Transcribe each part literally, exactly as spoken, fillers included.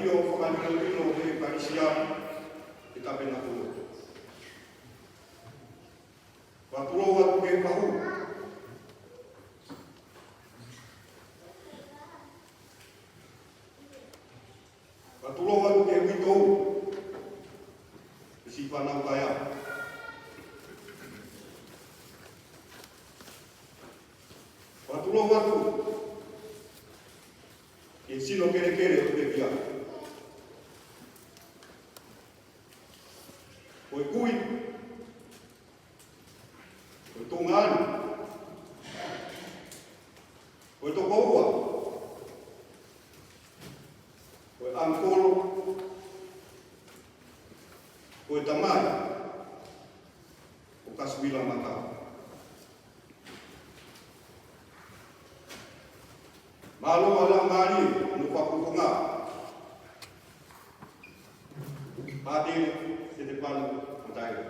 ʻo e fakahinohino ʻo e ʻEkalesia ʻi he Tapenakolo. Fakatulou atu ki he fahu. Fakatulou atu ki he uitou ʻo e siʻi fānau kaeao. Fakatulou atu ki he sino kelekele ʻo e pekia. Ko e kui, ko e tuongaʻane, ko e tokoua, ko e ʻangikolo, ko e tamai ʻo Kasmila Mata. Mālō e laumālie ʻo e fakafofonga. Pātele Setefano Mataele.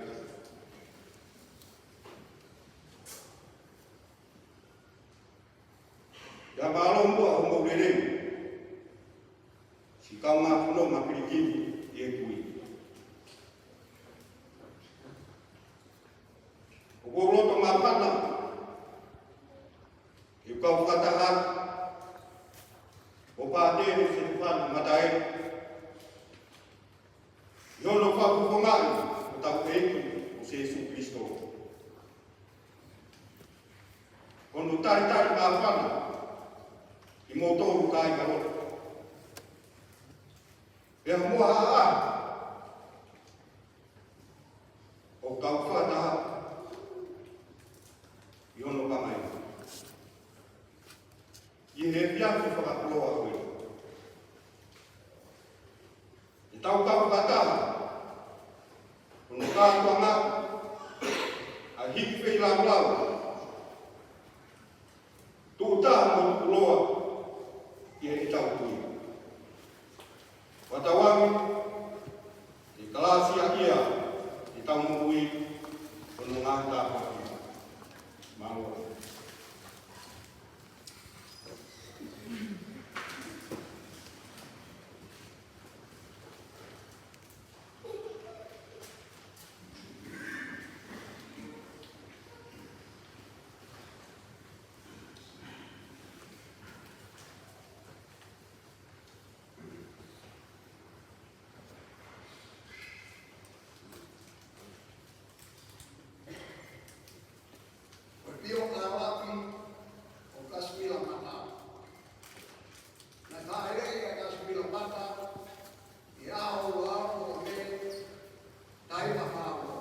ʻIo, mālō muʻa hoʻomou lelei, siʻi kaungā fononga pilikimi ʻi he kui. ʻOku ou loto māfana ke u kau fakataha atu mo Pātele Setefano Mataele ʻi hono fakafofongaʻi hotau ʻEiki ko Sīsū Kalaisi. Ko hono talitali māfana kimoutolu kāinga lotu. Pea mo ha ʻaho ʻo kau fakataha ʻi hono kamai ʻi he efiafi fakakoloa ko eni. ʻE tau kau fakataha ʻi hono kātoanga ʻa e hiki feilaulau tuʻu taha mo tuʻu loa ʻi heʻetau kui. Fakatauange ke kalāsiaʻi ʻetau moʻui ʻi hono ngaahi tāpuaki. Mālō. Ko e pio kālafi ʻo Kasmila Mata. Naʻe fāʻeleʻi ʻa Kasmila Mata ʻi he ʻaho ua ua ʻo Mē, taha hiva fā ua,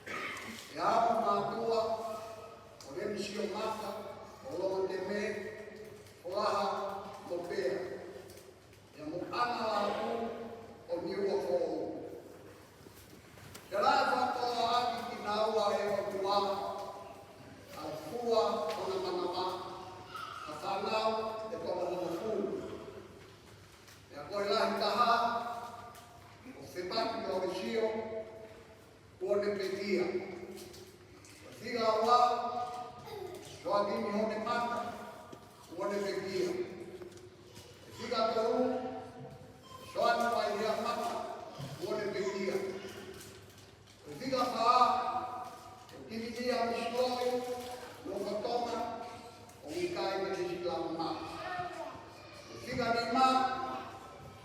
ʻe he ʻapi mātuʻa ko Lemisio Mata, ko Lolo Teme, ko Laha mo Pea, ʻi he Moʻunga Lātū ʻo Niuafoʻou. Ke laʻa fakatōʻaki kinaua ʻe he ʻOtua ʻa e fua ʻo e manava ʻa e fānau ʻe toko hongofulu. Pea ko e lahi taha ko Fepaki Maurisio, kuo ne pekia. Ko e fika ua, Soakimi Honemata, kuo ne pekia. Ko e fika tolu, Soani Faihiamata, kuo ne pekia. Ko e fika fā, ko Kimitia Misiloi, Nofotonga, ʻo Mikaele Sisilama. Ko e fika nima,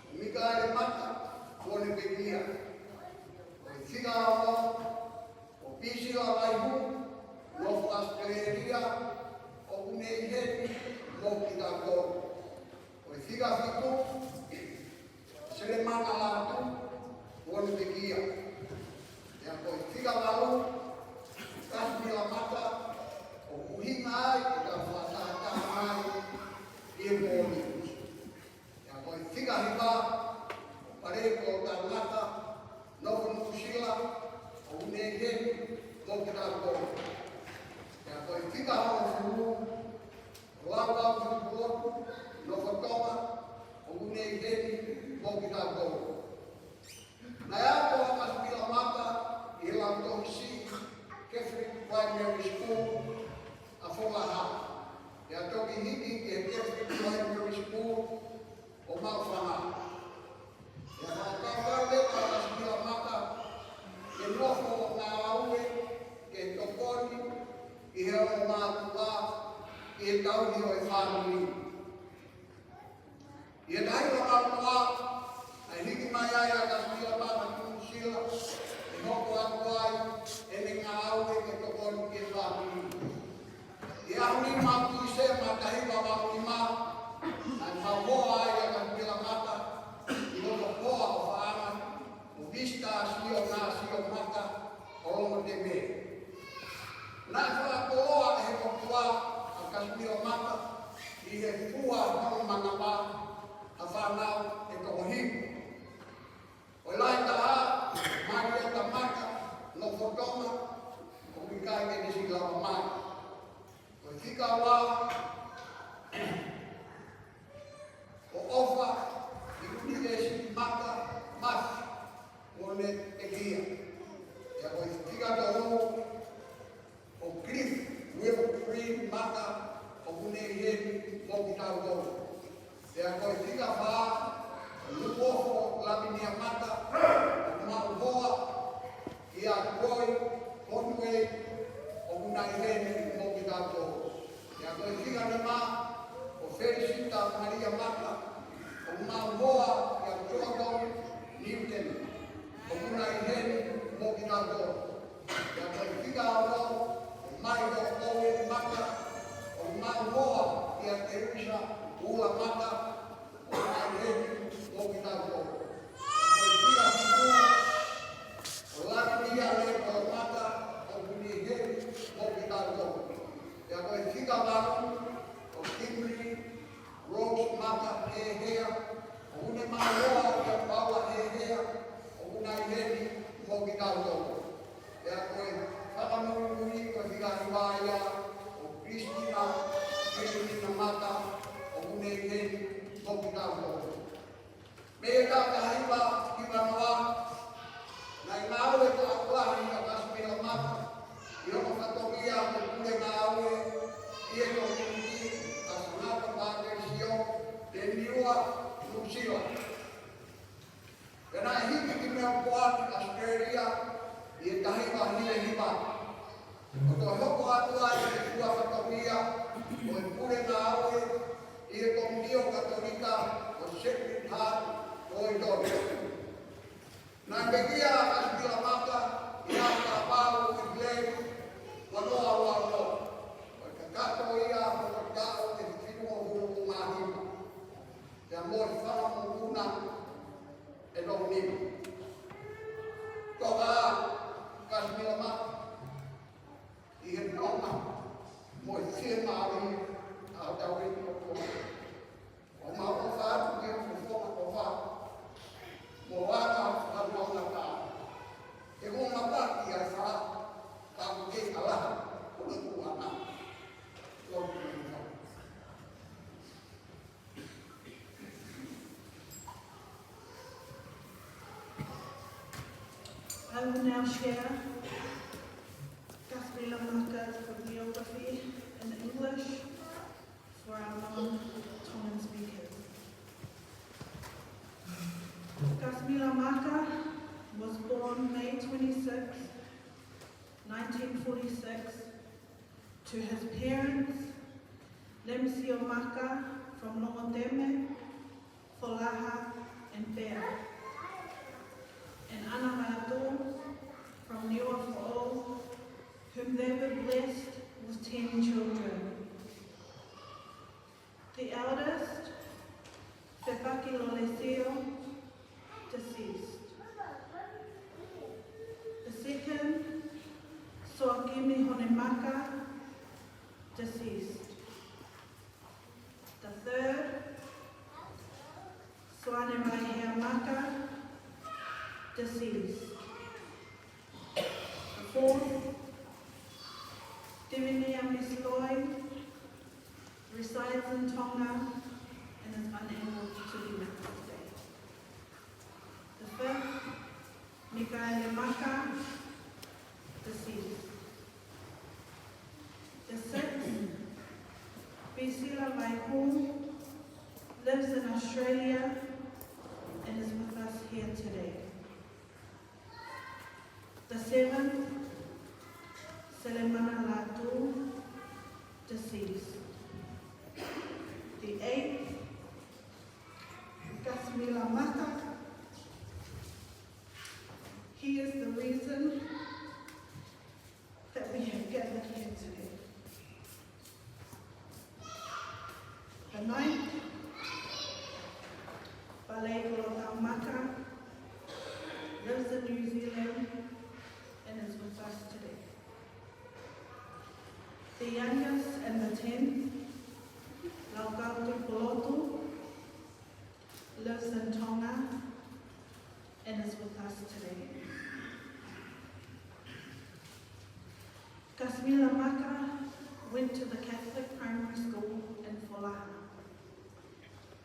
ko Mikaele Mata, kuo ne pekia. Ko e fika ono, ko Pisila Laihu, nofo ʻAositelēlia, ʻoku ne ʻi heni mo kitautolu. Ko e fika fitu, Selemana Lātū, kuo ne pekia. Pea ko e fika valu, Kasmila Mata, ʻoku ʻuhinga ai ʻetau fakatahataha mai ʻi he moʻoni. Pea ko e fika hiva, ko Paleko Taulata, nofo Nuʻusila, ʻoku ne ʻi heni mo kitautolu. Pea ko e fika hongofulu, ko Laulautupulotu, nofo Tonga, ʻoku ne ʻi heni mo kitautolu. Naʻe ako ʻa Kasmila Mata ʻi he Lautohi Siʻi Catholic Primary School ʻa Folaha, pea toki hiki ki he Catholic Primary School ʻo Maʻufanga. Ai ʻa Kasimila Maka Tuʻusila, ʻe hoko atu ai ʻene ngāue ke tokoni ki he fāmili. ʻI he ʻaho nima ʻo Tīsema taha hiva valu nima, naʻe maʻu hoa ai ʻa Kasimila Maka ʻi hono hoa ʻo Faʻana, ʻo Visitā Siona Sio Maka ʻo Longoteme. Naʻe fakakoloa ʻe he ʻOtua ʻa Kasimila Maka ʻi he fua hono manava ha fānau ʻe toko hiva. Ko e lahi taha, Malieta Maka Nofotonga, ʻoku ʻikai ke ne siʻi lava mai. Ko e fika ua, ko ʻOfa ʻIunivesi Maka Mafi, kuo ne pekia. Pea ko e fika tolu, ko Cliff Wilfrey Maka, ʻoku ne ʻi heni mo kitautolu. Pea ko e fika fā, ko Nuofo Lavinia Maka, ʻoku maʻu hoa ʻia Koi Conway, ʻoku na ʻi heni mo kitautolu. Pea ko e fika nima, ko Felisita Malia Maka, ʻoku maʻu hoa ʻia Jordan Newton, ʻoku na ʻi heni mo kitautolu. Pea ko e fika ono, ko Maiko Owen Maka, ʻoku maʻu hoa ʻia Teresa Ula Maka, ʻoku na ʻi heni mo kitautolu. Ko e fika fitu, ko Lavinia Lepo Maka, ʻoku ne ʻi heni mo kitautolu. Pea ko e fika valu, ko Kimberly Rose Maka Hehea, ʻoku ne maʻu hoa ʻia Paula Hehea, ʻoku na ʻi heni mo kitautolu. Pea ko e fakamuimui, ko e fika hiva ia, ko Christina Christina Maka, ʻoku ne ʻi heni mo kitautolu. Mei he taʻu taha hiva hiva noa, naʻe ngāue taʻeʻaho lahi ʻa Kasimila Maka ʻi hono fatongia ko e pule ngāue ʻi he komiunitī ʻa Singapore Mākēlisiō, Tēniua, Nuʻusila. Pea naʻe hiki ki Melepoani, ʻAositelēlia, ʻi he taha hiva hiva hiva. ʻO toe hoko atu ai ʻene fua fatongia ko e pule ngāue ʻi he Komiunitī Katolika ʻo Sacred Heart Oregon. Naʻe pekia ʻa Kasimila Maka ʻi he taʻu taha valu ʻi Fēpueli, ua noa ua ua. Ko e kakato ia hono taʻu ʻe fitungofulu mā nima. Pea mo e fanga mokopuna ʻe toko nima. Toka ʻa Kasimila Maka ʻi he nonga mo e fiemālie ʻa hotau ʻEiki ko e ʻOtua. ʻOku mau ʻofa atu ki hoʻo fofonga ʻofa mo e anga fakamoʻoni ʻa e ʻOtua. He ko e ngaahi paki ʻa e fala, ka ʻoku kei ʻalaha hono tuʻunga. Lotu mai. I will now share Kasimila Maka's bibliography in English for our non-Tongan speakers. Kasimila Maka was born May twenty-sixth, nineteen forty-six, to his parents, Lemsio Maka from Longoteme, Folaha, and Pea, and Ana Ratu from Niuafoʻou, whom they were blessed with ten children. The eldest, Fepaki Lolesio, deceased. The second, Soakimi Honemaka, deceased. The third, Soane Maihea Maka, deceased. The fourth, Divinia Miss Lloyd, resides in Tonga and is unable to be with us today. The fifth, Mikaele Maka, deceased. The sixth, Priscilla Vaihu, lives in Australia and is with us here today. The seventh, Selemana Latu, deceased. The eighth, Kasimila Maka, Lei Kolotaumaka lives in New Zealand and is with us today. The youngest and the tenth, Laukau Tupolotu, lives in Tonga and is with us today. Gasmila Maka went to the Catholic primary school in Folaha,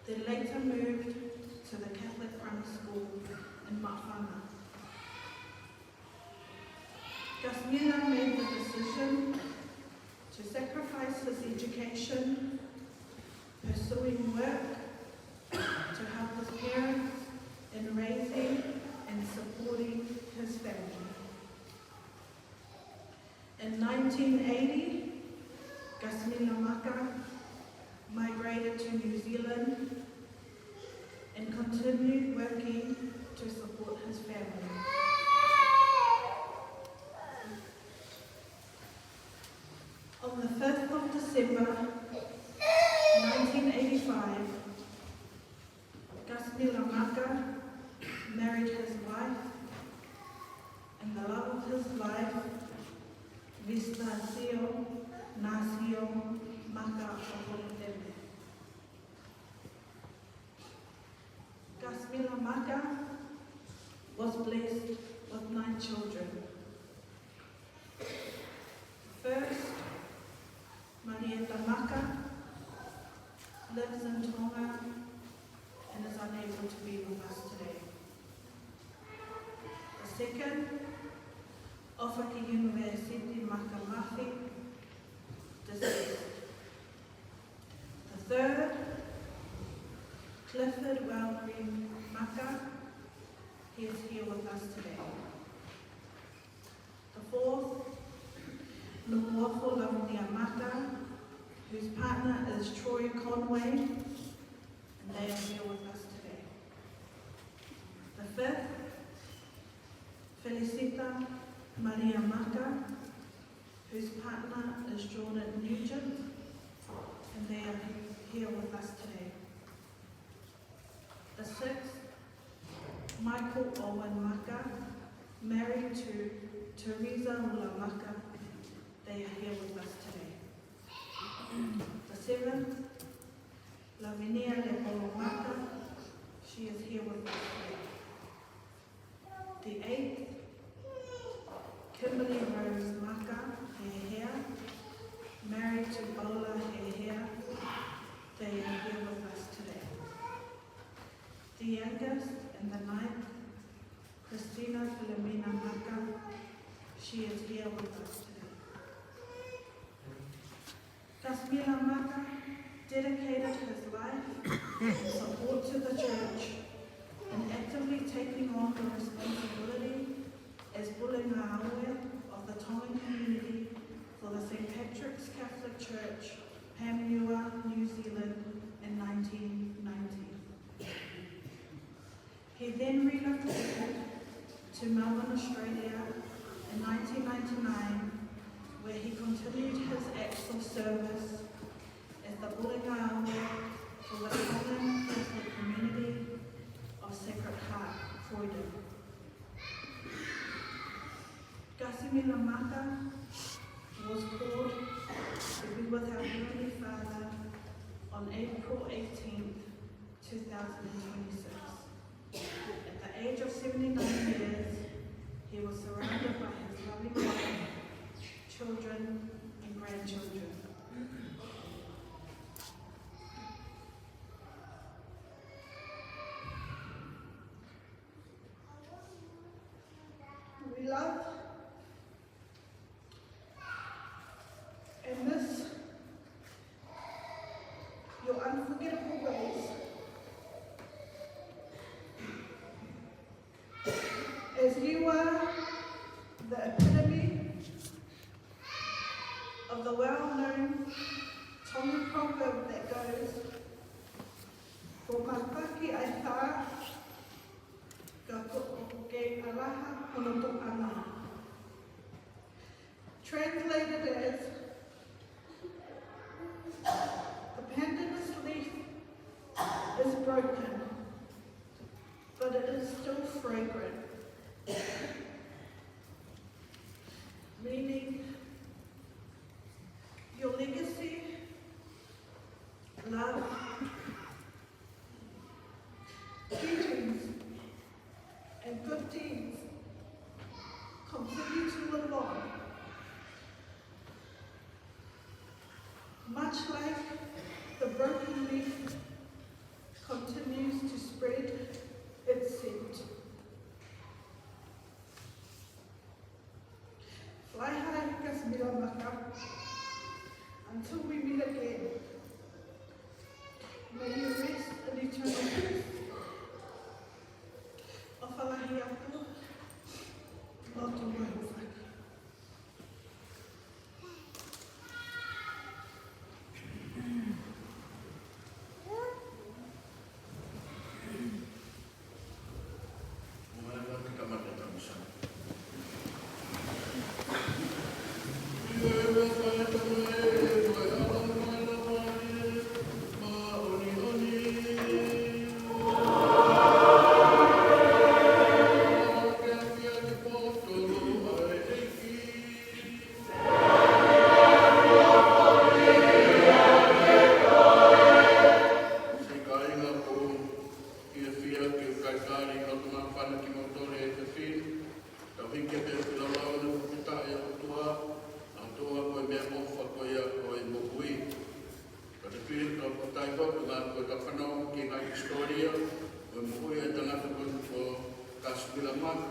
then later moved to the Catholic primary school in Maʻufanga. Gasmila made the decision to sacrifice his education, pursuing work to help his parents in raising and supporting his family. In nineteen eighty, Gasmila Maka migrated to New Zealand and continued working to support his family. On the fifth of December nineteen eighty-five, Gasmila Maka married his wife and the love of his life, Vista Sio Nasio Maka Okoloteme. Gasmila Maka was blessed with nine children. First, Marieta Maka lives in Tonga and is unable to be with us today. The second, Ofaki University Maka Mafi, deceased. The third, Clifford Wellgreen Maka, he is here with us today. The fourth, Nukuofu Lavinia Maka, whose partner is Troy Conway, and they are here with us today. The fifth, Felicita Maria Maka, whose partner is Jordan Nugent, and they are he-, here with us today. The sixth, Michael Owen Maka, married to Teresa Hula Maka. They are here with us today. The seventh, Lavinia Lepolo Maka. She is here with us today. The eighth, Kimberly Rose Maka Hehea, married to Bola Hehea. They are here with us today. The youngest and the ninth, Christina Philomena Maka. She is here with us today. Gasmila Maka dedicated his life and support to the church and actively taking on the responsibility as Pule Ngāue of the Tongan community for the Saint Patrick's Catholic Church, Paengaroa, New Zealand, in nineteen ninety. He then relocated to Melbourne, Australia in nineteen ninety-nine, where he continued his acts of service as the Pule Ngāue for the Tongan Catholic community of Sacred Heart, Croydon. Gasmila Maka was called to be with our Heavenly Father on April eighteenth, two thousand twenty-six. At the age of seventy-nine years, he was surrounded by his loving wife, children, and grandchildren. We love and miss your unforgettable ways as you are the epitome of the well-known Tongan proverb that goes, "Ko e mātaki ʻa e fā, ka ko e kei ʻalaha hono tuʻanga." Translated as, "The pandanus leaf is broken, teachings and good deeds continue to live on, much like the broken leaf continues to spread its scent. Fly high, Kasimilamaka, until we meet again. May you rest in eternal peace. ʻOfa lahi atu, lotu mo e hūfaki. Fiefia ke u kaikali ʻi loto māfana kimoutolu ʻe he efiafi ni. Tau hiki atu e folofola ʻo fakafetaʻi ki he ʻOtua, ʻa e ʻOtua ko e meʻaʻofa ko ia ʻo e moʻui. Kae pehē ʻoku tau fakafetaʻi atu ʻa e ngaahi ko e tafanau ki he ngaahi hisitōlia ʻo e moʻui ʻa e tangata ko eni ko Kasimilamaka.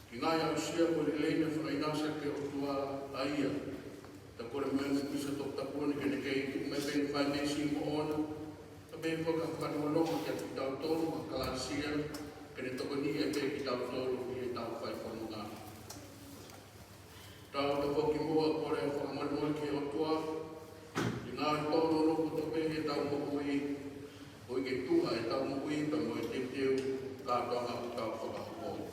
Ki he ngaahi aʻusia mo e lelei naʻe fakaʻinasi ki ai ʻe he ʻOtua ʻa ia. Tau kole mo e misa toputapu ni ke ne kei tuʻu mai pē ʻo fai e meesi moʻoni. Kae pehē foki ke fakamālō kiate kitautolu, mo e kalāsia, ke ne tokoniʻi ai pē kitautolu ʻi heʻetau fai fononga. Tau toe foki muʻa ʻo kole fakamolemole ki he ʻOtua, ʻi he ngaahi tōnounou kotoa pē ʻi heʻetau moʻui, ʻo ʻikai ke tuʻa ʻetau moʻui, pea mo e teuteu kātoanga ʻoku tau fakahoko.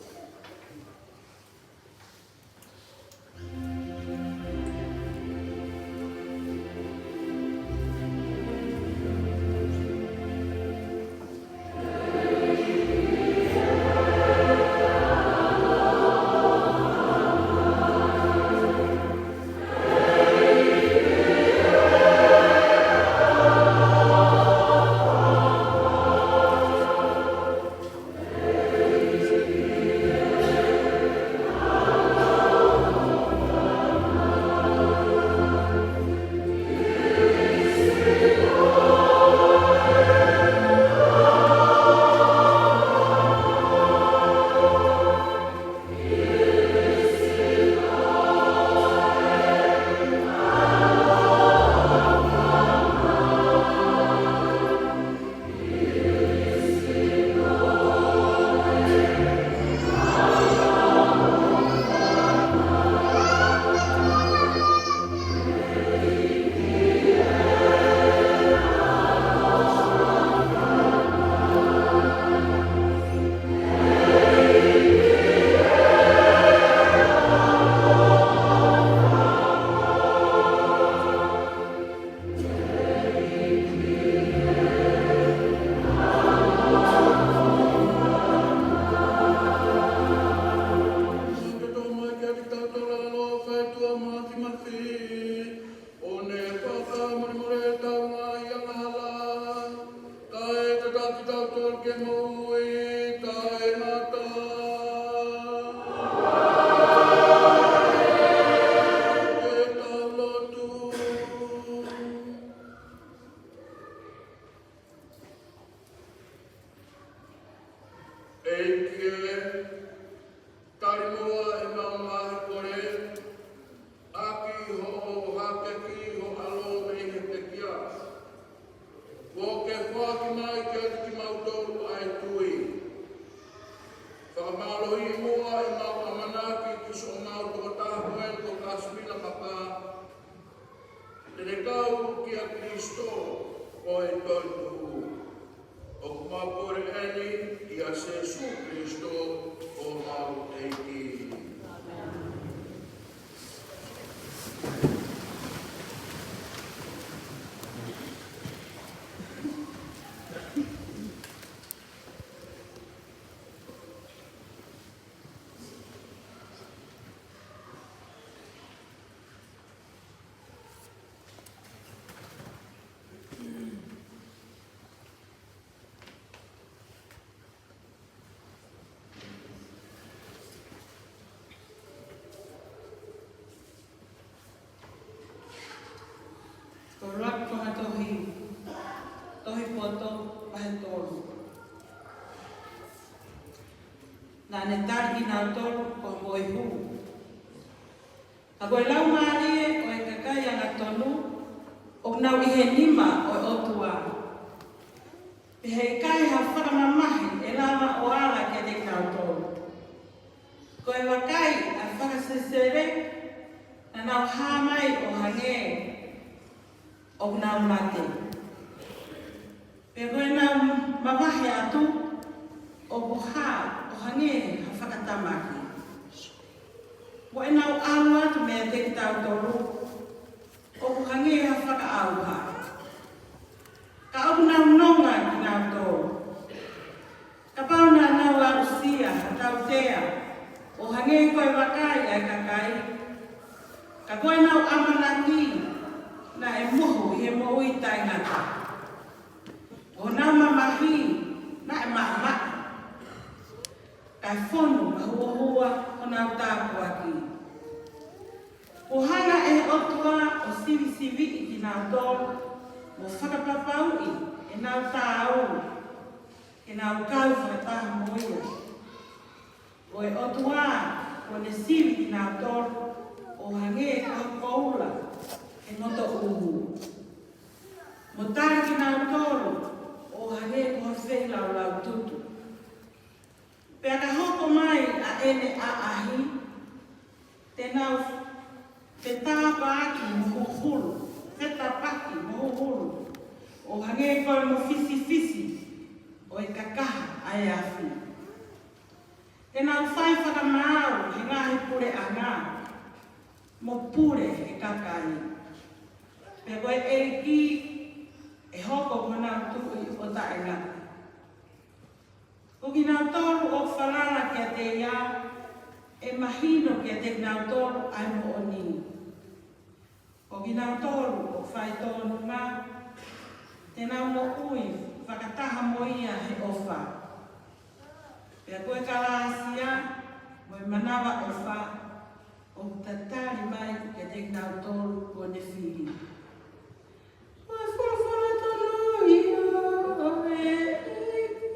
Ke tō mai kiate kitautolu ʻa e ʻaloʻofa ʻa e ʻOtua Māfimafi, ʻo ne fakamolemoleʻi ʻetau ngaahi angahala, kae tataki kitautolu ki he moʻui taʻengata. Ke tau lotu. ʻEiki ē, tali muʻa ʻemau ngaahi kole, ʻaki hoʻo hākeakiʻi ho ʻAlo mei he pekia, kuo ke foaki mai kiate kimautolu ʻa e tui. Fakamālohiʻi muʻa ʻemau ʻamanaki ki siʻomau tokotaha ko eni ko Kasimilamaka, te ne kau kia Kilisito ko e toetuʻu. ʻOku mau kole eni ʻia Sīsū Kilisito ko homau ʻEiki. Naʻa ne tali kinautolu ko e moihū. Ka ko e laumālie ʻo e kakai angatonu ʻoku nau ʻi he nima ʻo e ʻOtua. Pea heʻikai ha fakamamahi ʻe lava ʻo ala kiate kinautolu. Ko e vakai ʻa e fakasesele, naʻa nau hā mai ʻo hangē ʻoku nau mate. Pea ko ʻenau mavahe atu ʻoku hā ʻo hangē ha fakatamaki. Mo ʻenau ʻalu atu meiate kitautolu ʻoku hangē ha fakaʻauha. Ka ʻoku nau nonga kinautolu. Kapau naʻa nau aʻusia ha tautea ʻo hangē ko e vakai ʻa e kakai, ka ko ʻenau ʻamanaki naʻe mohu ʻi he moʻui taʻengata. ʻO honau mamahi naʻe maʻamaʻa, kae fonu mahuohua honau tāpuaki. Kuo hanga ʻe he ʻOtua ʻo sivisiviʻi kinautolu mo fakapapauʻi ʻenau taau ke nau kau fakataha mo ia. Ko e ʻOtua kuo ne sivi kinautolu ʻo hangē ko ha koula he ngoto ʻuhu, mo tali kinautolu ʻo hangē ko ha feilaulau tutu. Pea ka hoko mai ʻa ʻene ʻaʻahi, te nau fetāpaki mo huhulu, fetapaki mo huhulu, ʻo hangē ko e mafisifisi ʻo e kakaha ʻa e afi. Te nau fai fakamaau he ngaahi puleʻanga mo pule he kakai. Pea ko e ʻEiki ʻe hoko ko honau Tuʻi ʻo taʻengata. Ko kinautolu ʻoku falala kiate ia, ʻe mahino kiate kinautolu ʻa e moʻoni. Ko kinautolu ʻoku faitōnunga, te nau moʻui fakataha mo ia he ʻofa. Pea ko e kalāsia mo e manavaʻofa ʻoku tatali mai kiate kinautolu kuo ne fili. Ko e folofola tonu ia ʻo e ʻEiki.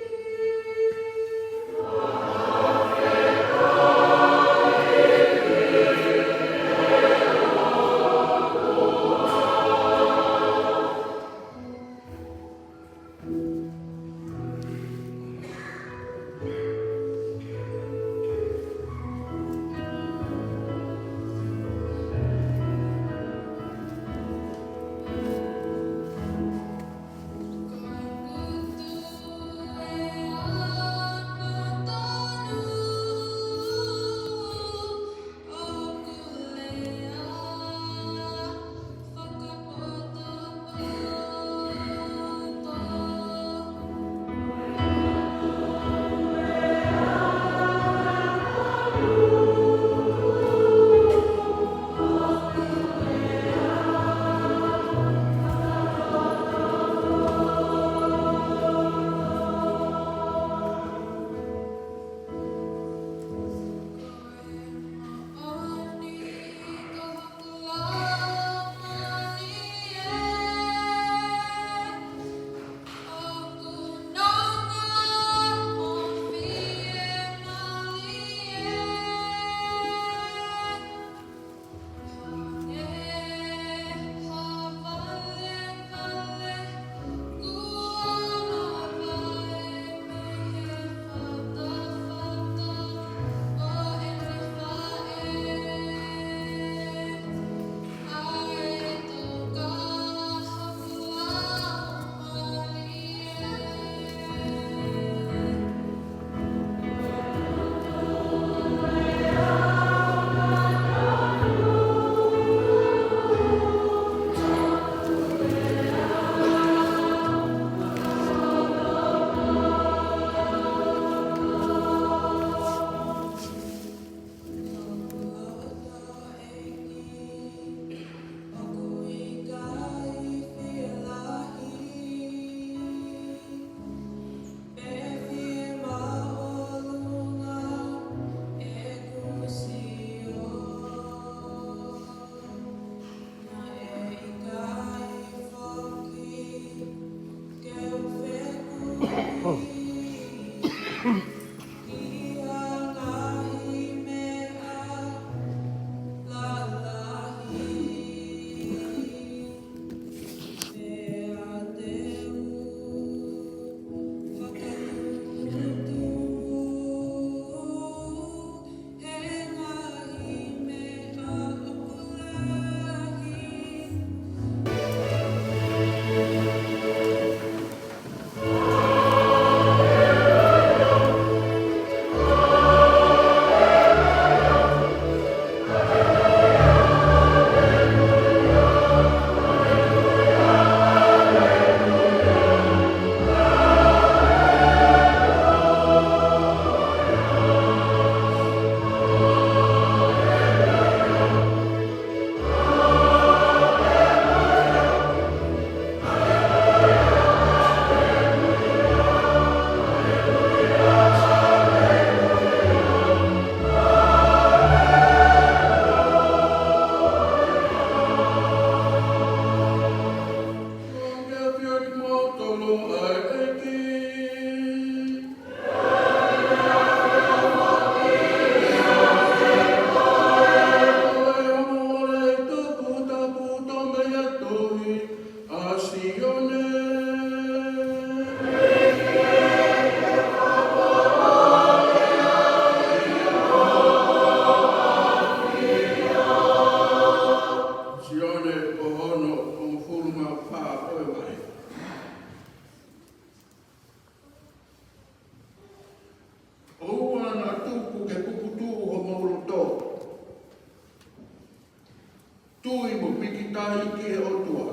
pīkitai ki he ʻOtua.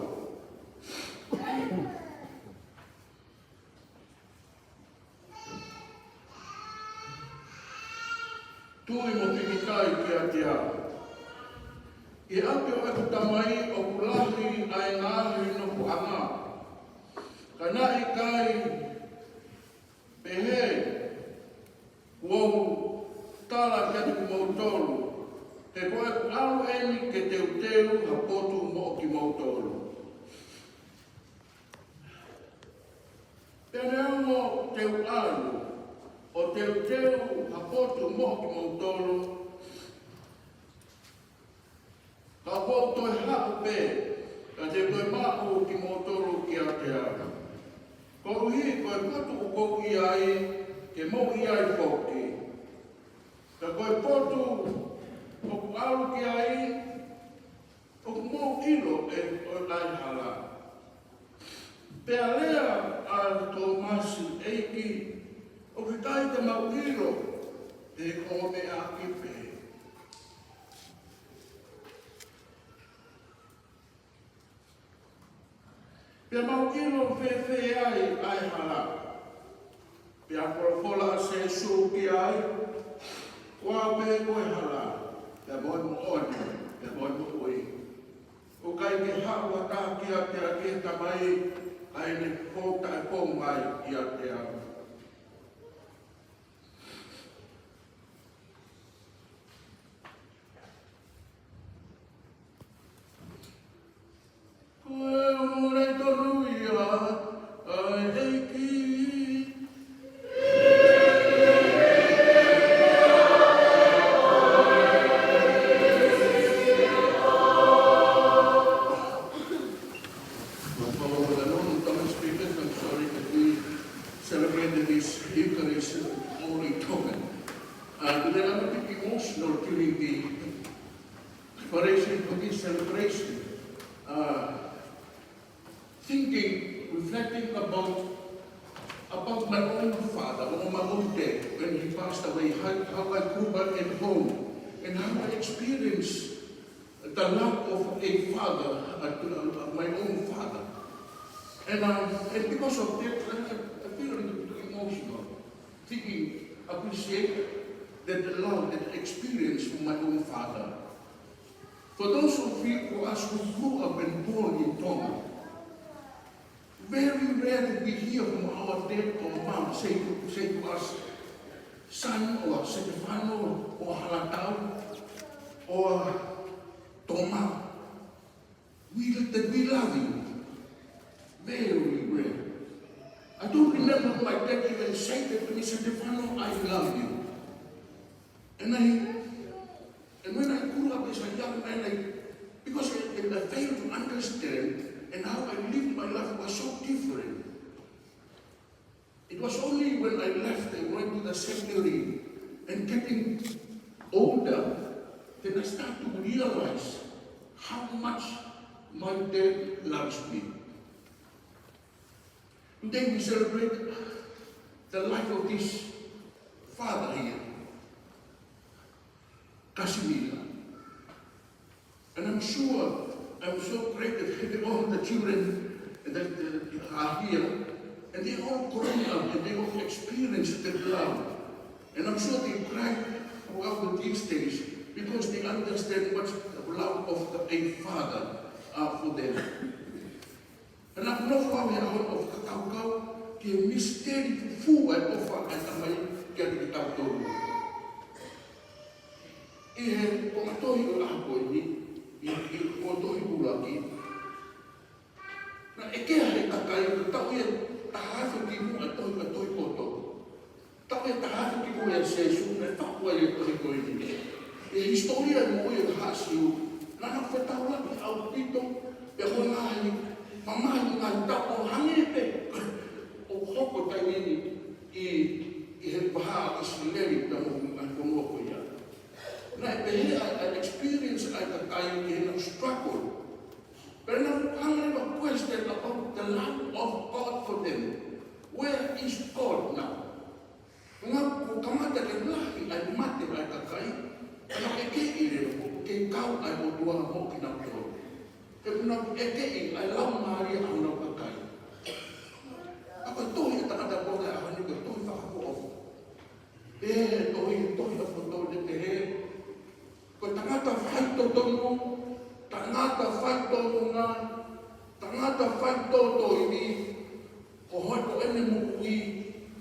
Tui mo pīkitai kiate au. ʻI he ʻapi ʻo ʻeku Tamai ʻoku lahi ʻa e ngaahi nofoʻanga. Ka naʻe ʻikai pehē, kuo u tala kiate kimoutolu, he ko ʻeku ʻalu eni ke teuteu ha potu moʻo kimoutolu. Pea neongo te u ʻalu ʻo teuteu ha potu moʻo kimoutolu, ka ʻoku ou toe haʻu pē, ka te u toe maʻu kimoutolu kiate au. Koeʻuhi ko e potu ʻoku ou ʻi ai, ke mou ʻi ai foki. Ka ko e potu ʻoku ou ʻalu ki ai, ʻoku mou ʻilo ʻe ʻi ai hala. Pea lea ʻa Tōmasi, ʻEiki, ʻoku ʻikai te mau ʻilo, he ko hoʻo meʻa ʻaki pē. Pea mau ʻilo fēfē ai ʻa e hala. Pea folofola ʻa Sēsū ki ai, Ko au pē ko e hala, pea mo e moʻoni, pea mo e moʻui. ʻOku ʻikai ke haʻu ha taha kiate au ki he Tamai, ʻa ia ʻe fou taʻe fou mai kiate au. Ko e ongo leʻo tonu ia ʻa e ʻEiki. Well, for the non-Tongan speakers, I'm sorry that we celebrated this Eucharist only Tongan. Uh, today I'm a bit emotional during the preparation for this celebration. Uh, thinking, reflecting about, about my own father or my own dad when he passed away, how, how I grew up at home, and how I experienced the love of a father, uh, uh, my own father. And, um, and because of that, I, I feel a little bit emotional, thinking, appreciate that love, that experience from my own father. For those of you, of us who grew up and born in Tonga, very rare that we hear from our dad or mom say to, say to us, "Son," or "Setefano," or "Halatau," or "Toma." We, that we love you. Very rare. I don't remember my dad even saying that to me, "Setefano, I love you." And I, and when I grew up as a young man, I, because I, I failed to understand, and how I lived my life was so different. It was only when I left and went to the seminary and getting older, then I start to realize how much my dad loves me. Today we celebrate the life of this father here, Casimila. And I'm sure, I'm so great that all the children that, uh, are here, and they all grown up and they all experienced that love. And I'm sure they cry throughout these days because they understand what the love of the, a father, uh, for them. Pea naʻa ku nofo au he ʻaho ni ʻo fakakaukau ki he misiteli fufū ʻa e ʻofa ʻa e Tamai kiate kitautolu. ʻI he konga tohi ʻo e ʻaho ko eni, ʻi, ʻi he konga tohi ʻuluaki, naʻe ʻeke ʻe he kakai, ko e taʻu ia taha afe ki muʻa ʻa e tohi, ʻa e tohi kotoa. Taʻu ia taha afe ki muʻa ʻia Sēsū, naʻe faʻu ai e tohi ko eni. ʻI he hisitōlia e moʻui ʻa e haʻa Siu, naʻa nau fetaulaki ʻaupito, pea mo e ngaahi mamahi, ngaahi tau ʻo hangē pē ʻoku hoko he taimi ni ʻi, ʻi he vahaʻa ʻo ʻIsileli, pea mo e ngaahi fonua ko ia. Naʻe pehē ʻa e, ʻa e experience ʻa e kakai ki heʻenau struggle. But ʻenau hanga leva ʻo question about the love of God for them. Where is God now? Naʻa kuo kamata ke lahi ʻa e mate ʻa e kakai, ka naʻe ʻikai ke ʻilo pe ʻoku kei kau ʻa e ʻOtua mo kinautolu. Nau ʻekeʻi ʻa e laumālie ʻa honau kakai. ʻA ko e tohi ʻa e tangata ko ē ʻa ʻaho ni ko e tohi fakaʻofoʻofa. Pea tohi, tohi ʻaposetolo ʻe pehē, ko e tangata faitotonu, tangata faitotonu, tangata faitotonu eni, ko hono ʻene moʻui,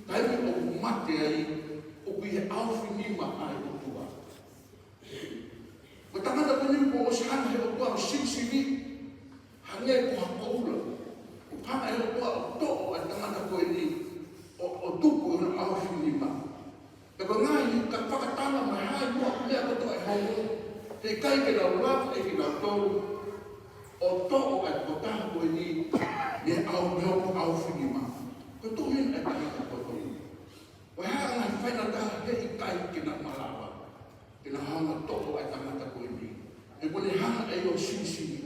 taimi ʻoku mate ai, ʻoku ʻi he ʻaofinima ʻa e ʻOtua. Ko e tangata ko eni kuo ʻosi hanga he ʻOtua ʻo sivisili, hangē ko ha koula. Kuo hanga he ʻOtua ʻo toʻo ʻa e tangata ko eni ʻo, ʻo tuku ʻi hono ʻaofinima. Pea ko e ngaahi ka fakatala mai hai mo e meʻa kotoa ʻe hoko, heʻikai ke nau lava ʻe kinautolu ʻo toʻo ʻa e tokotaha ko eni mei he ʻao, mei hono ʻaofinima. Ko e tohi eni ʻa e tangata ko eni. Ko e hā e ngaahi faingataʻa heʻikai ke nau malava ke nau hanga ʻo toʻo ʻa e tangata ko eni? He kuo ne hanga ʻe ia ʻo sivisili.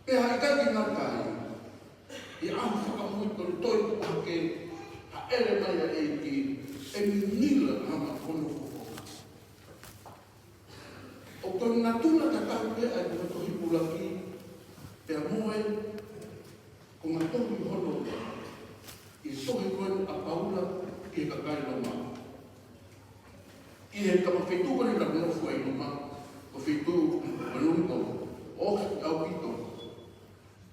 Pea ʻikai ke ngata ai, ʻi he ʻaho fakamui ko eni toe tuʻu hake, hāʻele mai ʻa e ʻEiki, ʻe ngingila ʻa e hanga hono fofonga. ʻOku natula tatau pē ʻa e tohi ʻuluaki, pea mo e konga tolu hono ua ʻi he tohi ko eni ʻa Paula ki he kakai Loma. ʻI he kama feituʻu ko eni naʻa ku nofo ai ʻi Loma, ko e feituʻu ko eni ko ʻoku ʻaupito,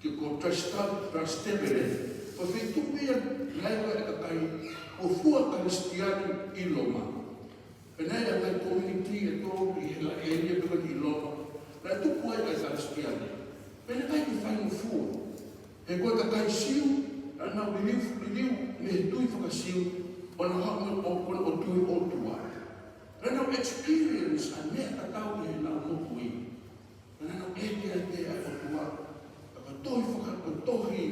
ke ko Trastevere, Trastevere, ko e feituʻu ia naʻe ʻi ai e kakai kuo fua Kalisitiane ʻi Loma. Pea naʻe ʻi ai e ngaahi community ʻe tolu ʻi he laʻi ʻēlia pē ko eni ʻi Loma naʻe tupu ai ʻa e Kalisitiane. Pea naʻe ʻikai ke faingofua. He ko e kakai Siu, naʻa nau liliu, liliu mei he tui faka-Siu, ʻo nau haʻu mo e, ʻo, ʻo, ʻo tui ʻOtua. Naʻa nau experience ʻa e meʻa tatau ʻi heʻenau moʻui. Naʻa nau ʻeke ʻa e ʻOtua, ʻa e tohi faka-, ʻa e tohi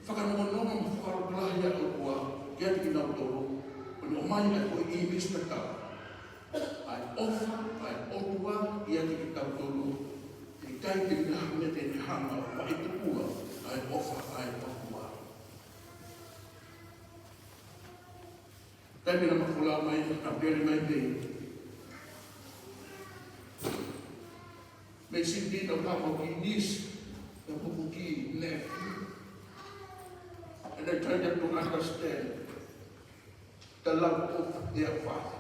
fakanonganonga mo fakalotolahi ʻa e ʻOtua kiate kinautolu, ʻo ne ʻomai ʻa e foʻi ʻīmisi tatau. ʻA e ʻofa ʻa e ʻOtua kiate kitautolu, ʻikai ke ʻi ai ha meʻa te ne hanga ʻo faʻitupula ʻa e ʻofa ʻa e ʻOtua. Taimi naʻa ma folau mai, naʻa ma pele mai mei, mei Sydney, naʻa ma foki Nice, naʻa ma foki Nef. And I tried to understand the love of their father.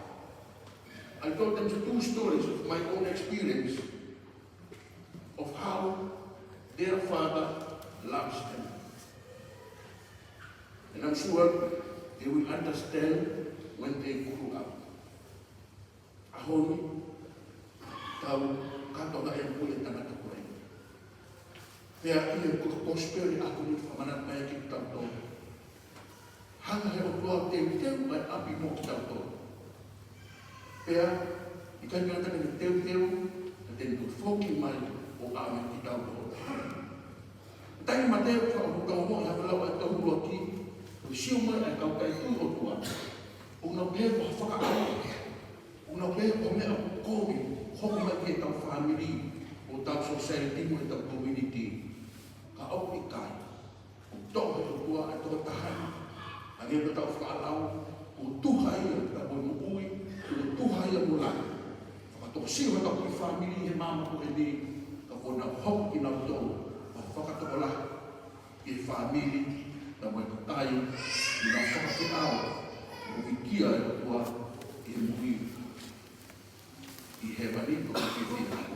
I told them the two stories of my own experience of how their father loves them. And I'm sure they will understand when they grow up. ʻAho ni, tau kātoa e pule tangata ko ē. Pea ʻi he ko e kosipeli ʻaho ni fakamanatu mai kiate kitautolu. Hanga he ʻOtua ʻo teuteu mai ʻapi mo kitautolu. Pea, ʻikai ngata ai ke teuteu, ka te ne toe foki mai ʻo ʻave kitautolu. Taimi mate ʻoku fakaʻofoʻofa ʻa e lau ʻa e tohi ʻuluaki, ʻo sio mai ʻa e kau kakai tui ʻOtua. ʻOku nau pehē ko ha fakaʻauha. ʻOku nau pehē ko ha meʻa ʻoku kovi, hoko mai ki heʻetau fāmili, ʻo ʻetau society mo ʻetau community. Ka ʻoku ʻikai. ʻOku toʻo he ʻOtua ʻa e tokotaha ni. Hangē ko ʻetau fakalau, ʻoku tuha ia ka mo e moʻui, ʻoku tuha ia mo langi. Fakatokosiʻi hotau kiʻi fāmili he māmani ko eni, ka kuo nau hoko kinautolu ko ha fakatokolahi ki he fāmili, ka mo e kakai, ʻi he fakafeʻao, ʻoku ʻikai ke ʻi ai ʻa e ʻOtua ʻi he moʻui ʻi hēvani, ʻoku ʻikai ke ʻi ai.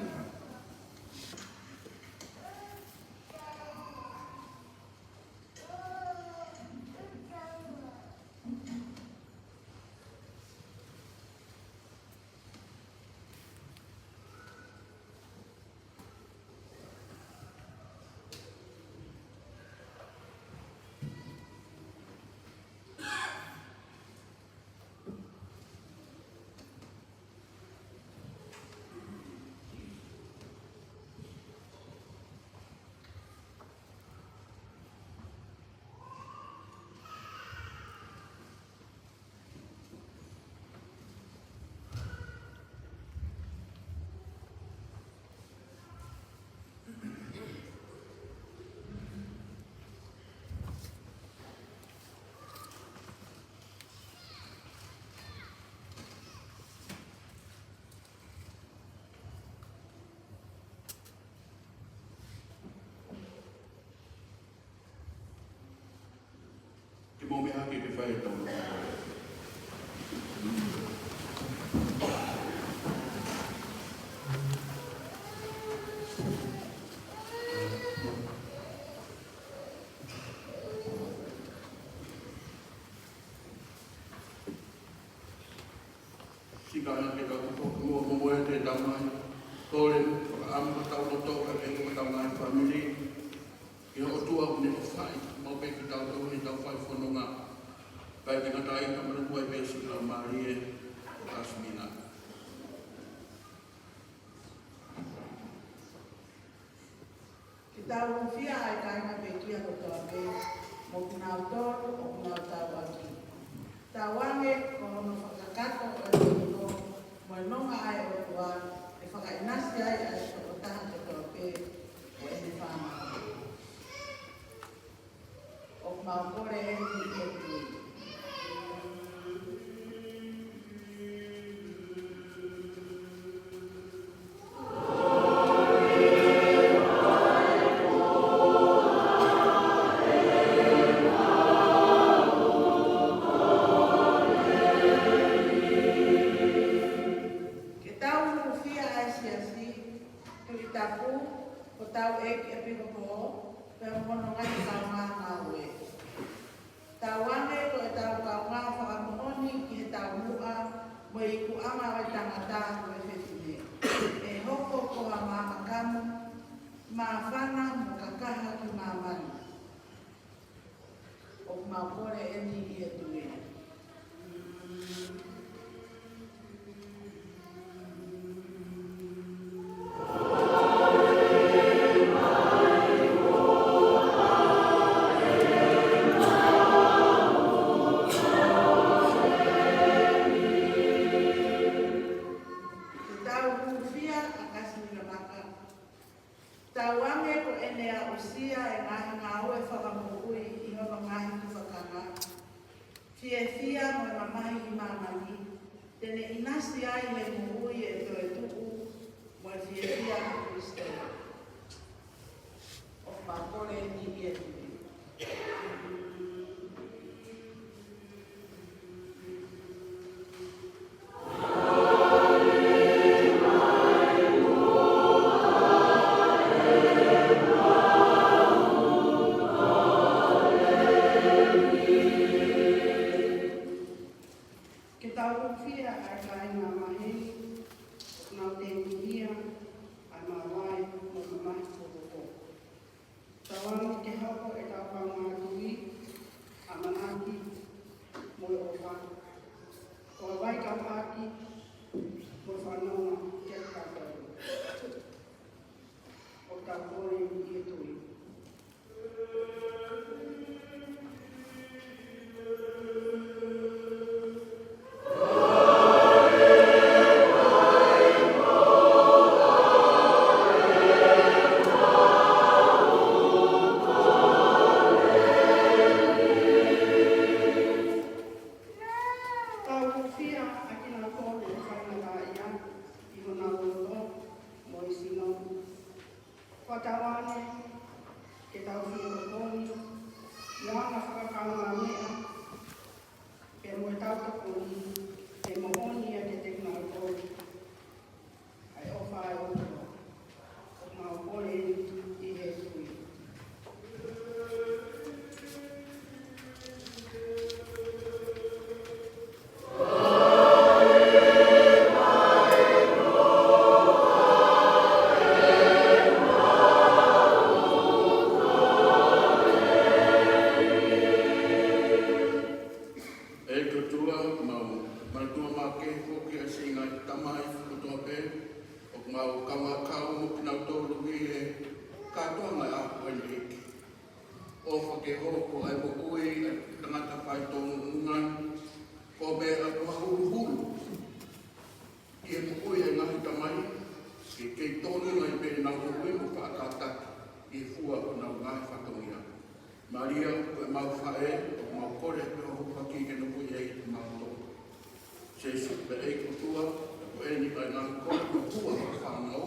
Hake ke fai ʻetau lotu. Sika ana ke tau tuku muʻa mo e te Tamai. Kole, fakaʻamu hotau loto, kae pehē ki hotau ngaahi fāmili. Ki he ʻOtua ʻoku ne ʻofaʻi maʻu pē kitautolu heʻetau fai fononga. Kae ʻikai ngata ai, ka manatuʻi pē siʻi Laumālie ʻo Tasimina. Ke tau hūfia ʻa e kāinga pekia kotoa pē, mo kinautolu ʻoku nau tauʻaki. Tauange ko hono fakakakato ʻo e loto, mo e nonga ʻa e ʻOtua, ʻe fakaʻinasi ai ʻa e tokotaha kotoa pē ʻo ʻene fānau. ʻOku mau kole eni ʻi he tui. Ke tau hūfia ʻa e siasi, Tuʻi Tapu, ko hotau ʻEiki ʻEpikopō, pea mo hono ngaahi kaungāngāue. Tauange ko ʻetau kaungā fakamoʻoni ki he taumuʻa mo e ikuʻanga ʻo e tangata mo e fefine, ʻe hoko ko ha maama kamu, māfana mo kakaha ki māmani. ʻOku mau kole eni ʻi he tui. Ke tau hūfia ʻa Kasi Milamaka. Tauange ko ʻene aʻusia e ngaahi ngāue fakamoʻui ʻi hono ngaahi tufakanga, fiefia mo e mamahi ʻi māmani, te ne ʻinasi ai he moʻui ʻe toetuʻu mo e fiefia ʻa Kalaisi. ʻOku mau kole eni ʻi he tui. Ke tau hūfia ʻa e kāinga maheni, ʻoku nau tēpuhia ʻa e māvae mo e mamahi kuo hoko. Tauange ke hoko ʻetau kaungā tui, ʻamanaki, mo e ʻofa, ʻo e vaikauʻaki mo e fanongo kiate kitautolu. ʻOku tau kole eni ʻi he tui. Tau hūfia ʻa kinautolu ʻoku faingataʻaʻia ʻi honau loto mo e sino. Fakatauange ke tau fie tokoni ʻi he anga fakakaungāmeʻa, pea mo ʻetau tokoni ke moʻoni ʻa e tekinolosi ʻa e ʻofa ʻa e ʻOtua. ʻOku mau kole eni ʻi he tui. ʻEiki ʻOtua, mau manatuʻa makehe foki ʻa siʻi ngaahi tamai kotoa pē, ʻoku mau kaungā kau mo kinautolu ʻi he kātoanga ʻo e ʻaho ni, ʻEiki. ʻOfa ke hoko ʻa e moʻui ʻa e tangata faitōnunga, ko e meʻa ko ha huluhulu ki he moʻui ʻa e ngaahi tamai, ke kei tōnunga ai pē ʻenau moʻui mo fakatātaki ʻi he fua ʻo honau ngaahi fatongia. Malia, ko ʻemau faʻē, ʻoku mau kole pē hoʻo hūfaki ke nofo ʻi he ʻi mautolu. Sēsū, pea ʻEiki ʻOtua, ko eni ʻa e ngaahi kole mo e fua ʻo e fānau,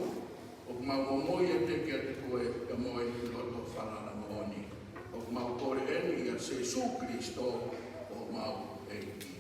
ʻoku mau momoi atu kiate koe, pea mo e loto falala moʻoni. ʻOku mau kole eni ʻia Sēsū Kalaisi, Au ʻEiki.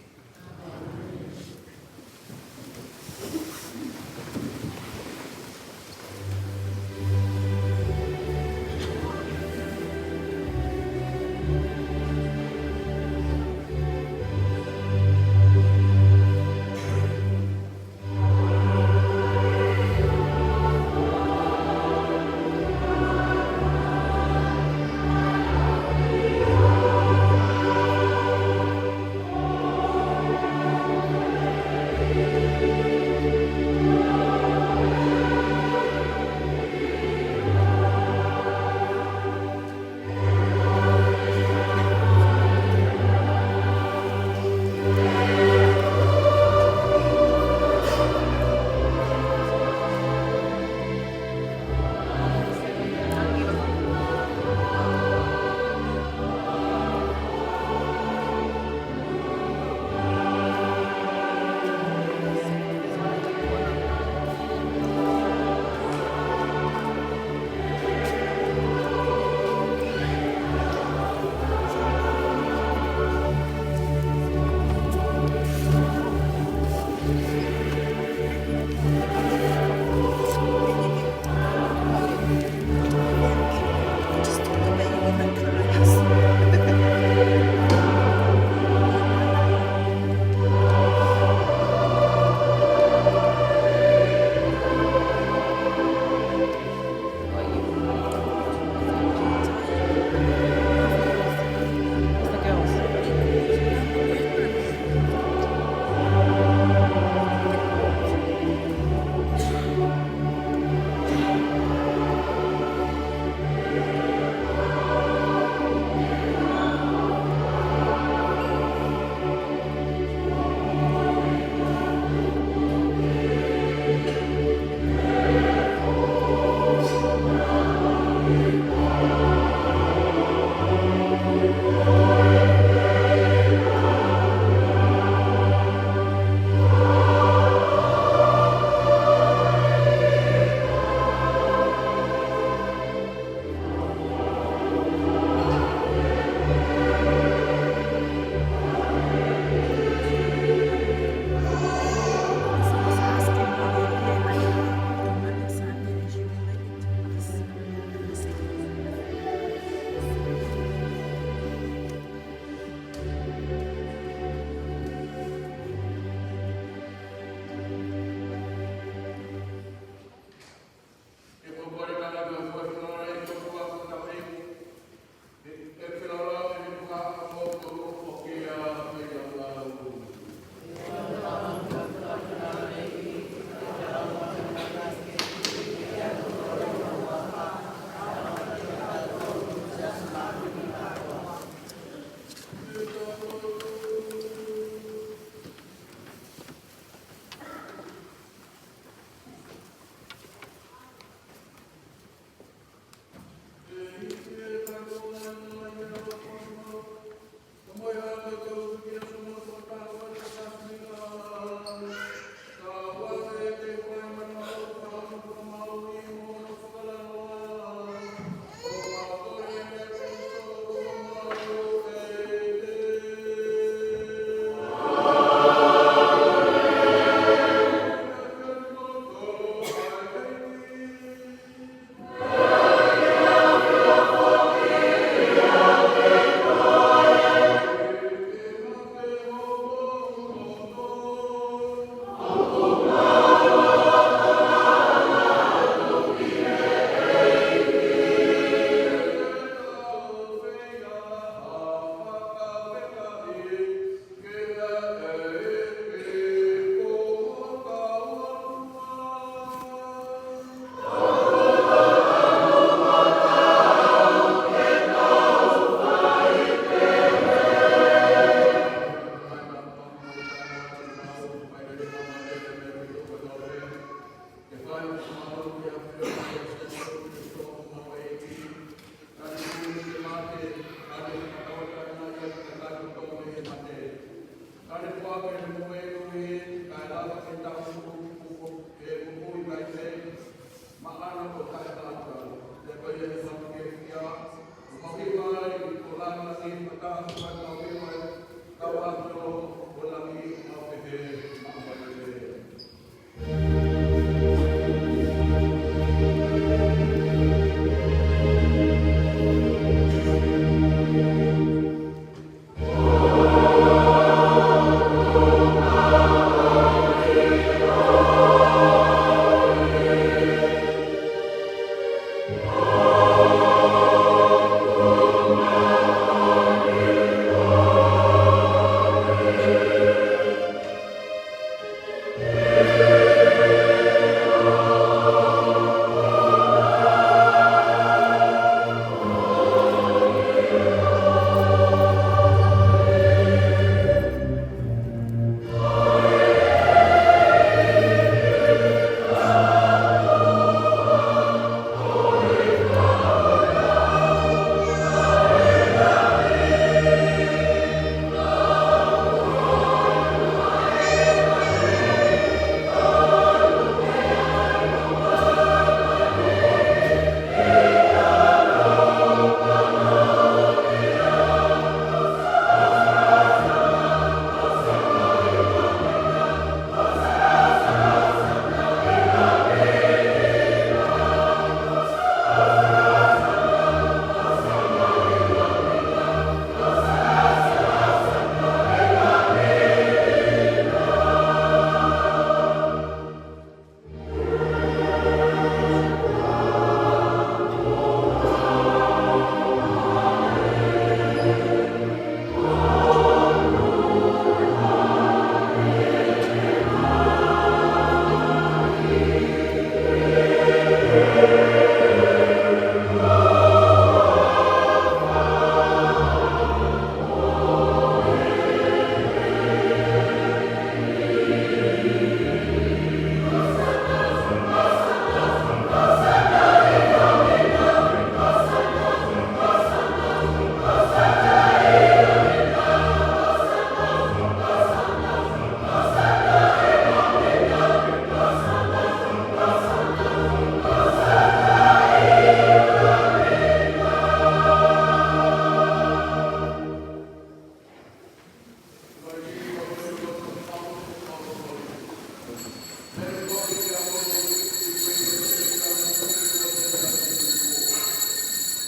Glory be to God, we bring the church down to you, Lord, and that is before.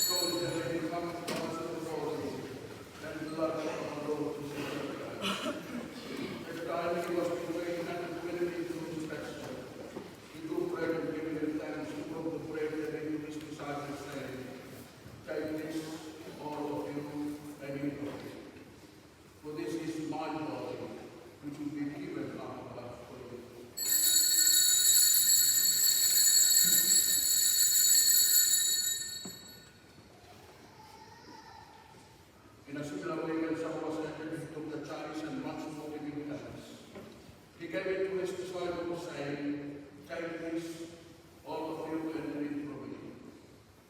So we tell you, come to us in the glory and blood of our Lord Jesus Christ. At the time he was betrayed and delivered into his passion, he took bread and giving you thanks, he broke the bread and gave to his disciples, saying, "Take this, all of you, and eat of it. For this is my body, which will be given up for you." In a similar way, when supper was ended, he took the chalice and once more giving thanks, he gave it to his disciples, saying, "Take this, all of you, and drink from it.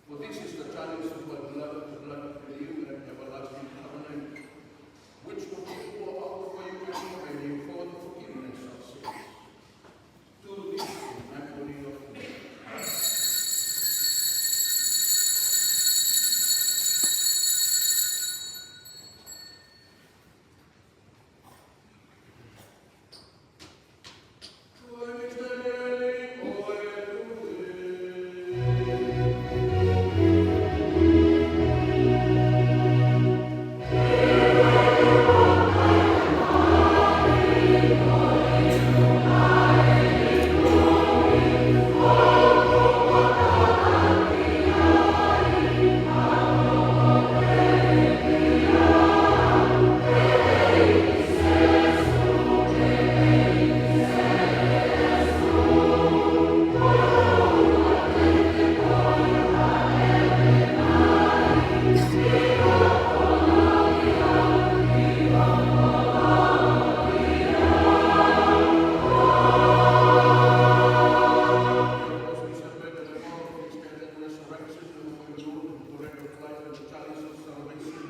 For this is the chalice of my blood, the blood of the new and everlasting covenant, which will be poured out for you and for many for the forgiveness of sins. Do this in memory of me." As we celebrate the memorial of his death and resurrection, we offer you, Lord, the bread of life and the chalice of salvation,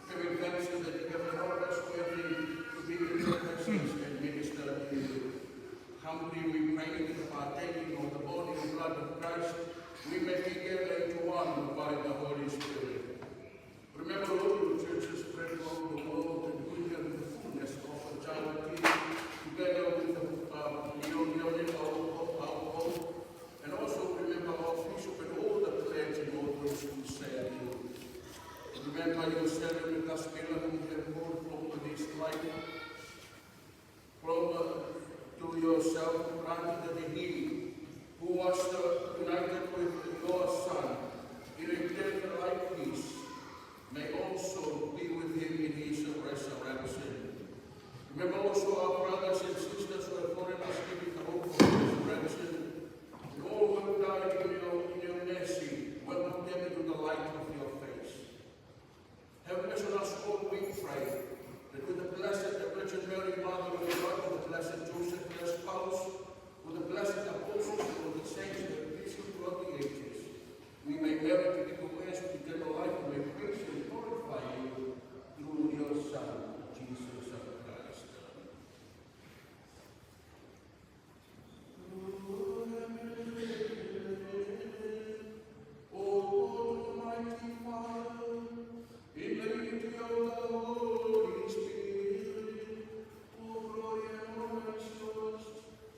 giving thanks to you that you have allowed us worthy to be in your presence and minister to you. Humbly we pray that by partaking of the body and blood of Christ, we may be gathered into one by the Holy Spirit. Remember, Lord, your church spread throughout the world and bring them to the fullness of the charity, together with the, uh, Leone, Leone, our, our Pope, and also remember our bishop and all the clergy and all those who serve you. Remember your servant Lucas Miller, whom you have called from this life, from, uh, to yourself, granted that he, who was, uh, united with your Son in a death like his, may also be with him in his resurrection. Remember also our brothers and sisters who have fallen asleep in the hope of resurrection, and all who have died in your, in your mercy, welcome them into the light of your face. Have mercy on us all, we pray, that with the blessed Virgin Mary, Mother of God, with the blessed Joseph, their spouse, with the blessed apostles and all the saints who have been throughout the ages, we may merit to be co-heirs with eternal life and may praise and glorify you through your Son, Jesus Christ. O God, Almighty Father, in the unity of the Holy Spirit, all glory and honor is yours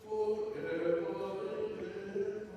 forever and ever.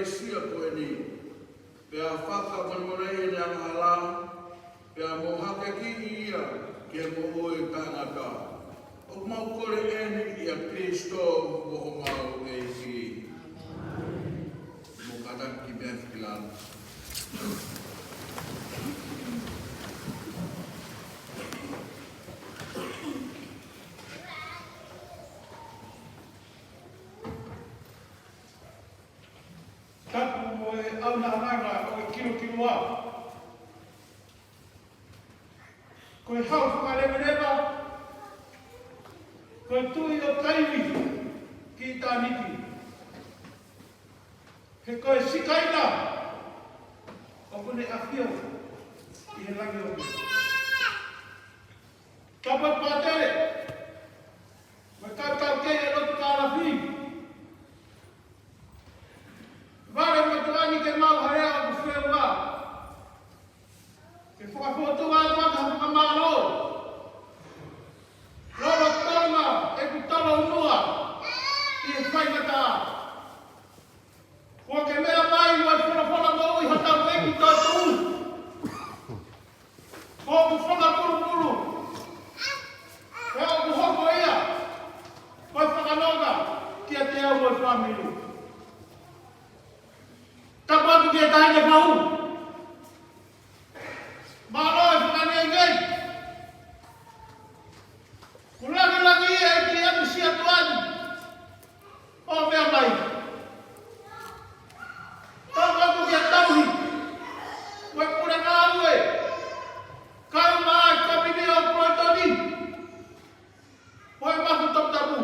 ʻEkalesia ko eni, pea fakamolemoleʻi ʻene angahala, pea mo hakeakiʻi ia ke moʻui taʻengata. ʻOku mau kole eni ʻia Kalaisi ko homau ʻEiki. Mou kātaki ki he meʻa ki lalo. Tapu mo e ʻaunanga ʻo e kilokiloa. Ko e hau fakaleveleva, ko e tuʻi ʻo taimi ki ʻitāniti. He ko e Sikaina ʻoku ne ʻafio ʻi he langi ʻoku. Tapu pātele, mo e kau taukei ʻo e lotu kālafi. Vale mo tuʻa ni ke mau harea ʻoku feua. Ke fakafotu atu ʻa e fakamālō. Lolotonga ʻeku tolounua ʻi he faingataʻa. Kuo ke meʻa mai mo e folofola moʻui hotau ʻEiki toetuʻu. Ko hoku fakapulupulu. Ko hoku hoko ia ko e fakanonga kiate au mo e fāmili. Tapu atu ki he taʻahine fau. Mālō e fakangeingei. Kuo langilangiʻia e ʻEiki ʻi he ʻapisia tuʻa ni ʻo meʻa mai. Tapu atu ki he tauhi ʻo e puleʻanga ʻo e kau mai ʻa e kōmiti ʻo Pulotoni ʻo e Mafu Toputapu.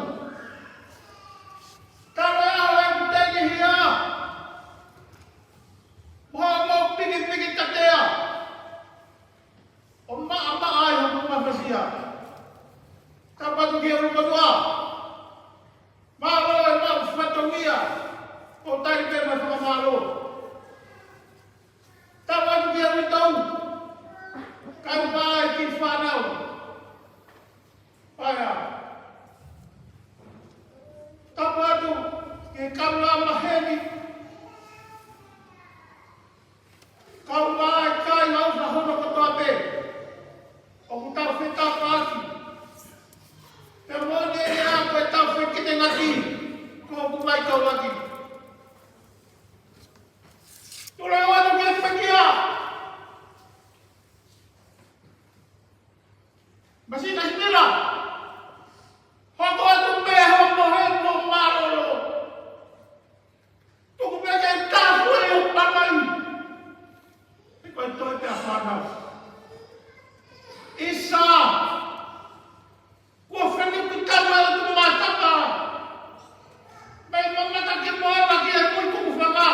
Tala ʻo e kuteni hia. Mo hoʻomou pikipiki tatea ʻo maʻamaʻa ai hoku mafasia. Tapu atu ki he ʻulumotuʻa. Mālō e maʻu fatongia ʻo tali pē mo e fakamālō. Tapu atu ki he uitou. Kau mai ki he fānau. Paea. Tapu atu ki he kaungā maheni. Kau mai kai lau fahono kotoa pē. ʻOku tau fetapaaki. Pea moʻoni eni ʻa ko e tau fekitengaki. Ko hoku mai kau laki. Tula atu ki he pekia. Masina Simila. Hoko atu pē hoʻo mohe mo mālōlō. Tuku pē ke tāfue ʻo pāpai. He ko e toe pē ʻa fānau. ʻIsa. Kuo fenuku tama ʻo tu mātaka. Mei mamata ki moana ki he kui kuku fanga.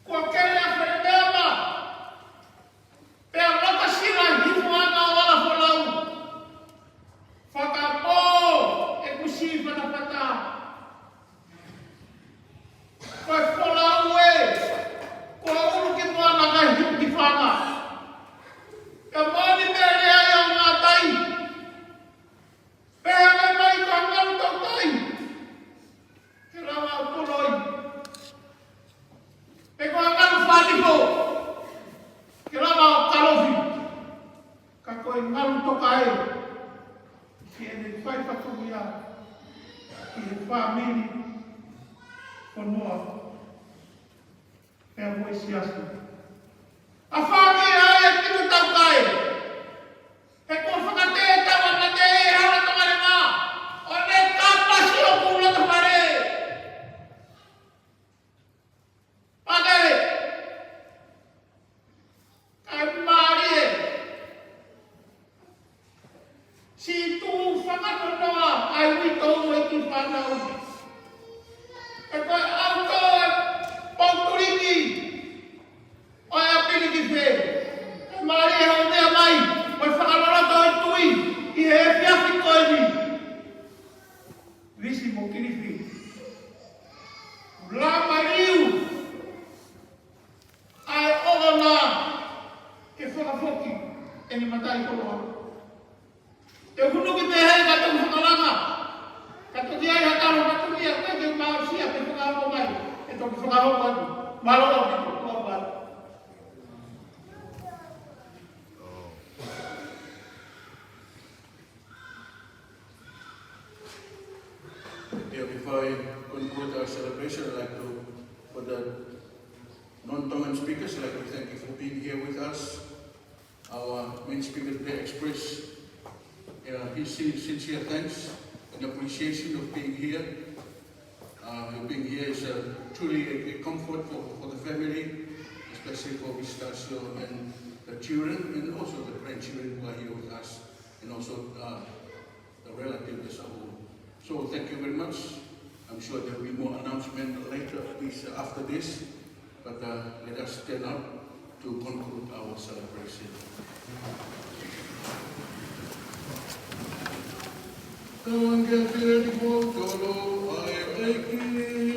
Kuo kele ʻa Felemema. Pea laka sila hifo ana ʻo ala folau. Fakapō ʻeku siʻi fatafata. Ko e folau ē, ko e ʻulu ki moana kae hiki ki fanga. Pea moʻoni pē lea ia ʻo ngātai. Pea ʻe mai ko e ngalu tautai. Ke lava ʻo poloi. Pe ko e ngalu fānifo. Ke lava ʻo kalofi. Ka ko e ngalu toka ē. Ki heʻene fai fatongia. Ki he fāmili. Fonua. Pea mo e siasi. ʻA fāmili ʻa e pito taukai. He kuo fakatē tau ʻa mate ʻi hala tamalenga. ʻO ne kapasi ʻo kula tamale. Pātele. Kae mālie. Siʻi tuʻu fakanonoa ʻa e uitou mo e kiʻi fānau. He ko e ʻauto ʻo e poutuliki ʻo e ʻapiliki fē. Kae mālie hoʻo meʻa mai mo e fakaloloto ʻo e tui ʻi he efiafi ko eni. Visi mo Kilifi. Lama liu. ʻA e ʻoʻona ke fakafoki ʻene mataʻikoloa. Te u hū ki pehē ka te u fakalanga. Ko te ai ha talo matuʻia, ko e ke mau sia pe fakahoko mai. E toki fakahoko atu. Mālō ʻaupito, kuo pau. Yeah, before I conclude our celebration, I'd like to, for the non-Tongan speakers, I'd like to thank you for being here with us. Our main speaker today expressed, uh, his sin- sincere thanks and appreciation of being here. Uh, your being here is, uh, truly a, a comfort for, for the family, especially for Mister Sio and the children, and also the grandchildren who are here with us, and also, uh, the relative as a whole. So thank you very much. I'm sure there will be more announcement later, this, after this, but, uh, let us stand up to conclude our celebration. Tauange fili ni mo tolo ai ai ki.